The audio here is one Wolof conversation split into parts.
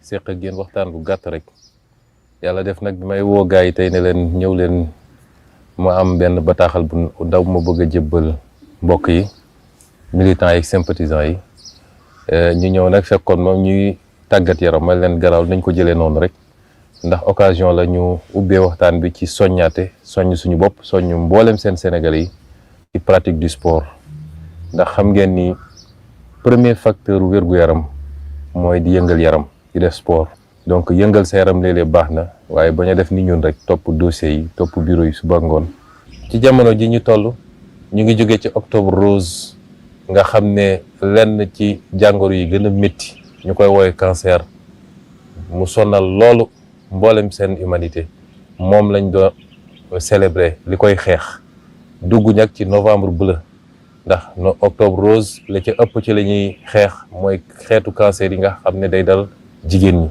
seq ak yéen waxtaan bu gàtt rek yàlla def nag bi may woo gars yi tey ne leen ñëw leen ma am benn bataaxal bu ndaw ma bëgg a jébbal mbokk yi militants yi ak sympathisants yi ñu ñëw nag fekkoon moom ñuy tàggat yaram ma leen garaawul nañ ko jëlee noonu rek ndax occasion la ñu ubbee waxtaan bi ci soññaate soññ suñu bopp soññ mboolem seen Sénégalais yi ci pratique du sport ndax xam ngeen ni premier facteur wér-gu-yaram mooy di yëngal yaram di def sport donc yëngal sa yaram léeg-léeg baax na waaye bañ a def ni ñun rek topp dossiers yi topp bureau yi suba ngoon ci jamono ji ñu toll ñu ngi jóge ci octobre rose nga xam ne lenn ci jàngoro yi gën a métti ñu koy woowee cancer mu sonal loolu mboolem seen humanité moom lañ doon célébrer li koy xeex dugg nag ci novembre bleu ndax octobre rose la ca ëpp ci la ñuy xeex mooy xeetu cancer yi nga xam ne day dal jigéen ñi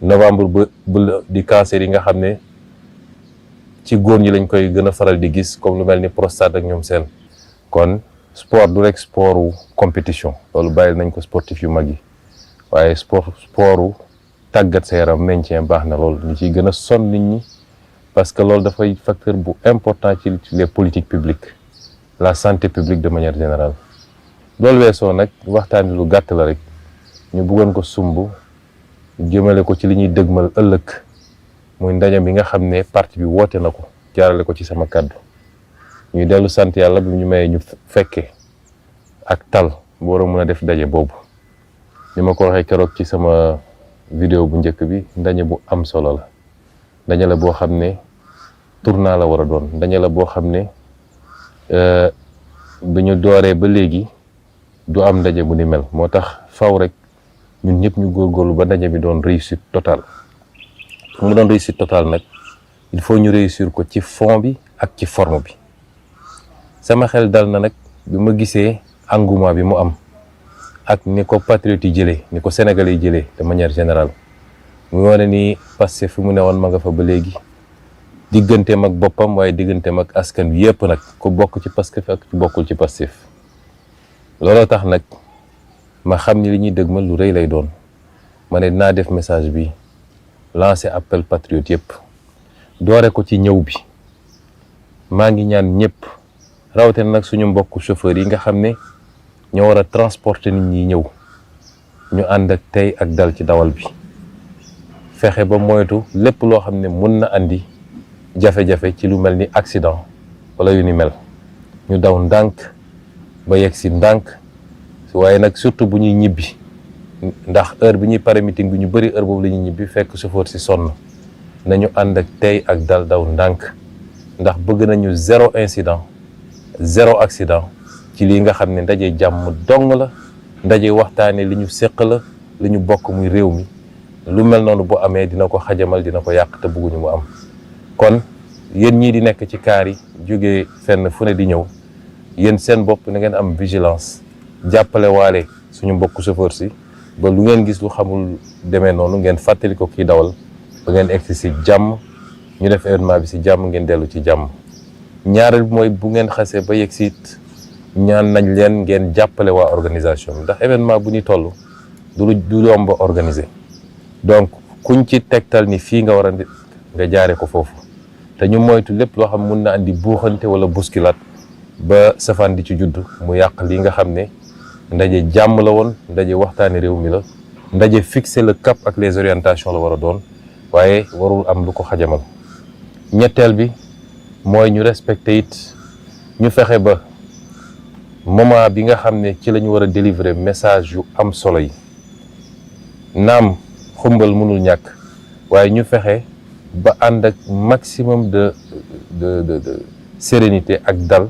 novembre bleu di cancer yi nga xam ne ci góor ñi lañ koy gën a faral di gis comme lu mel ni prostate ak ñoom seen kon sport du rek sportu compétition loolu bàyyil nañ ko sportif yu mag yi waaye sportu tàggat sa yaram maintien baax na loolu ñu ciy gën a sonn nit ñi parce que loolu dafay facteur bu important ci les politiques publiques la santé publique de manière générale loolu weesoo nag waxtaan lu gàtt la rek ñu bëggoon ko sumb jëmale ko ci li ñuy dëgmal ëllëg muy ndaje bi nga xam ne parti bi woote na ko jaarale ko ci sama kàddu ñuy dellu sant yàlla bi ñu mayee ñu fekke ak tal bu war a mën a def ndaje boobu ni ma ko waxee keroog ci sama vidéo bu njëkk bi ndaje bu am solo la ndaje la boo xam ne tournant la war a doon ndaje la boo xam ne bi ñu dooree ba léegi du am ndaje bu ni mel moo tax faw rek ñun ñëpp ñu góorgóorlu ba ndaje bi doon réussite totale mu doon réussite totale nag il faut ñu réussir ko ci fond bi ak ci forme bi sama xel dal na nag bi ma gisee engouement bi mu am ak ni ko patriotes yi jëlee ni ko sénégalais yi jëlee de manière générale mu wane ni Pastef fi mu ne woon ma nga fa ba léegi digganteem ak boppam waaye digganteem ak askan wi yëpp nag ku bokk ci Pastef ak ku bokkul ci Pastef looloo tax nag ma xam ni li ñuy dëgmal lu rëy lay doon ma ne dinaa def message bi lancer appel patriote yëpp doore ko ci ñëw bi maa ngi ñaan ñëpp rawatina nag suñu mbokku chauffeur yi nga xam ne ñoo war a transporter nit ñi ñëw ñu ànd ak tey ak dal ci dawal bi fexe ba moytu lépp loo xam ne mun na andi jafe-jafe ci lu mel ni accident wala yu ni mel ñu daw ndànk ba yegg si ndànk waaye nag surtout bu ñuy ñibbi ndax heure bi ñuy pare meeting bi ñu bëri heure boobu la ñuy ñibbi fekk chauffeur si sonn nañu ànd ak tey ak dal daw ndànk ndax bëgg nañu zéro incident zéro accident ci lii nga xam ne ndaje jàmm dong la ndaje waxtaane li ñu séq la li ñu bokk muy réew mi lu mel noonu bu amee dina ko xajamal dina ko yàq te bëgguñu mu am kon yéen ñii di nekk ci kaar yi jógee fenn fu ne di ñëw yéen seen bopp na ngeen am vigilance jàppale waale suñu mbokk chauffeur si ba lu ngeen gis lu xamul demee noonu ngeen fàttali ko kii dawal ba ngeen egsi si jàmm ñu def événement bi si jàmm ngeen dellu ci jàmm ñaareel bi mooy bu ngeen xasee ba yegg si ñaan nañ leen ngeen jàppale waa organisation bi ndax événement bu ñu toll du yomb a organiser donc kuñ ci tegtal ni fii nga war a nga jaare ko foofu te ñu moytu lépp loo xam mun na andi buuxante wala bousculade ba safaan di ci judd mu yàq li nga xam ne ndaje jàmm la woon ndaje waxtaani réew mi la ndaje fixer le cap ak les orientations la war a doon waaye warul am lu ko xajamal ñetteel bi mooy ñu respecter it ñu fexe ba moment bi nga xam ne ci la ñu war a délivrer message yu am solo yi naam xumbal mënul ñàkk waaye ñu fexe ba ànd ak maximum de sérénité ak dal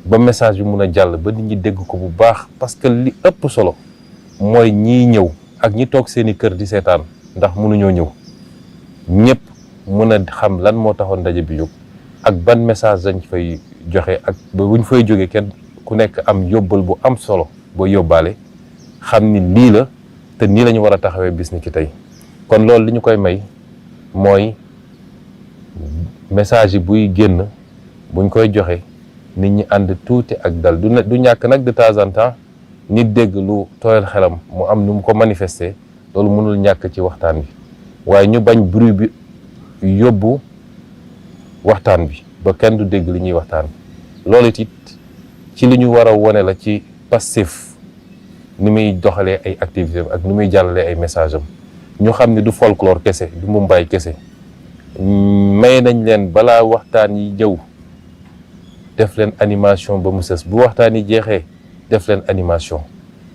ba message bi mun a jàll ba nit ñi dégg ko bu baax parce que li ëpp solo mooy ñiy ñëw ak ñi toog seeni kër di seetaan ndax mënuñoo ñëw ñëpp mun a xam lan moo taxoon ndaje bi jóg ak ban message dañ fay joxe ak ba buñ fay jógee kenn ku nekk am yóbbal bu am solo boo yóbbaale xam ni lii la te nii la ñu war a taxawee bis ni ki tey kon loolu li ñu koy may mooy message yi buy génn buñ koy joxe nit ñi ànd tuuti ak dal du ñàkk nag de temps en temps nit dégg lu tooyal xelam mu am nu mu ko manifester loolu mënul ñàkk ci waxtaan bi waaye ñu bañ bruit bi yóbbu waxtaan bi ba kenn du dégg li ñuy waxtaan loolu it ci li ñu war a wone la ci Pastef ni muy doxalee ay activités ak ni muy jàllalee ay message am ñu xam ne du folklore kese du mumbaay kese may nañ leen balaa waxtaan yi ñëw def leen animation ba mu sës bu waxtaan yi jeexee def leen animation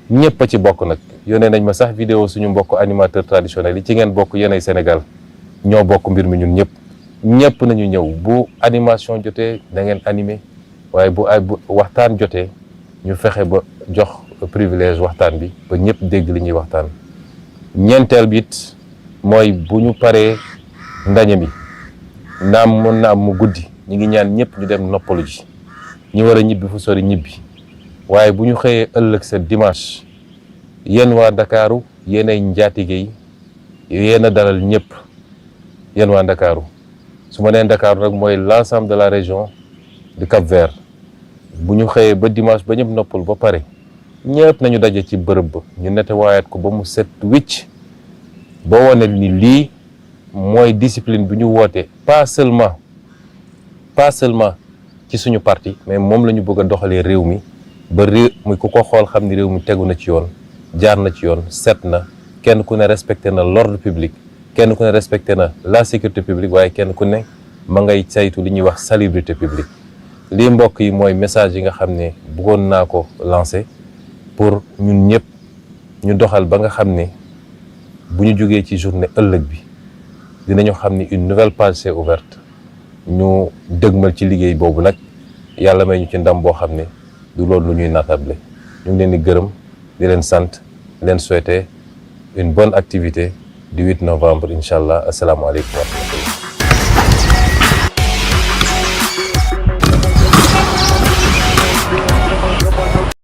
ñëpp a ci bokk nag yónnee nañ ma sax vidéo suñu mbokk animateur traditionnel yi ci ngeen bokk yéenay Sénégal ñoo bokk mbir mi ñun ñëpp nañu ñëw bu animation jotee da ngeen animé waaye bu waxtaan jotee ñu fexe ba jox privilège waxtaan bi ba ñëpp dégg li ñuy waxtaan. ñeenteel bi it mooy bu ñu paree ndaje mi naam mën na am mu guddi ñu ngi ñaan ñëpp ñu dem noppalu ji ñi war a ñibbi fu sori ñibbi waaye bu ñu xëyee ëllëg sa dimanche yéen waa Ndakaaru yéenay njaatige yi yéen a dalal ñëpp yéen waa Ndakaaru su ma nee Ndakaaru nag mooy l'ensemble de la région du Cap-Vert bu ñu xëyee ba dimanche ba ñëpp noppal ba pare ñëpp nañu daje ci bërëb ba ñu nettoyaat ko ba mu set wicc ba wane ni lii mooy discipline bi ñu woote pas seulement ci suñu parti mais moom la ñu bëgg a doxalee réew mi ba réew mi ku ko xool xam ni réew mi tegu na ci yoon jaar na ci yoon set na kenn ku ne respecté na l'ordre public kenn ku ne respecté na la sécurité publique waaye kenn ku ne ma ngay saytu li ñuy wax salubrité publique lii mbokk yi mooy message yi nga xam ne bëggoon naa ko lancer pour ñun ñëpp ñu doxal ba nga xam ne bu ñu jógee ci journée ëllëg bi dinañu xam ni une nouvelle page s'est ouverte ñu dëgmal ci liggéey boobu nag yàlla may ñu ci ndam boo xam ne du loolu lu ñuy natable ñu ngi leen di gërëm di leen sant di leen souhaiter une bonne activité du 8 novembre incha allah asalaamaaleykum wa rahmatulah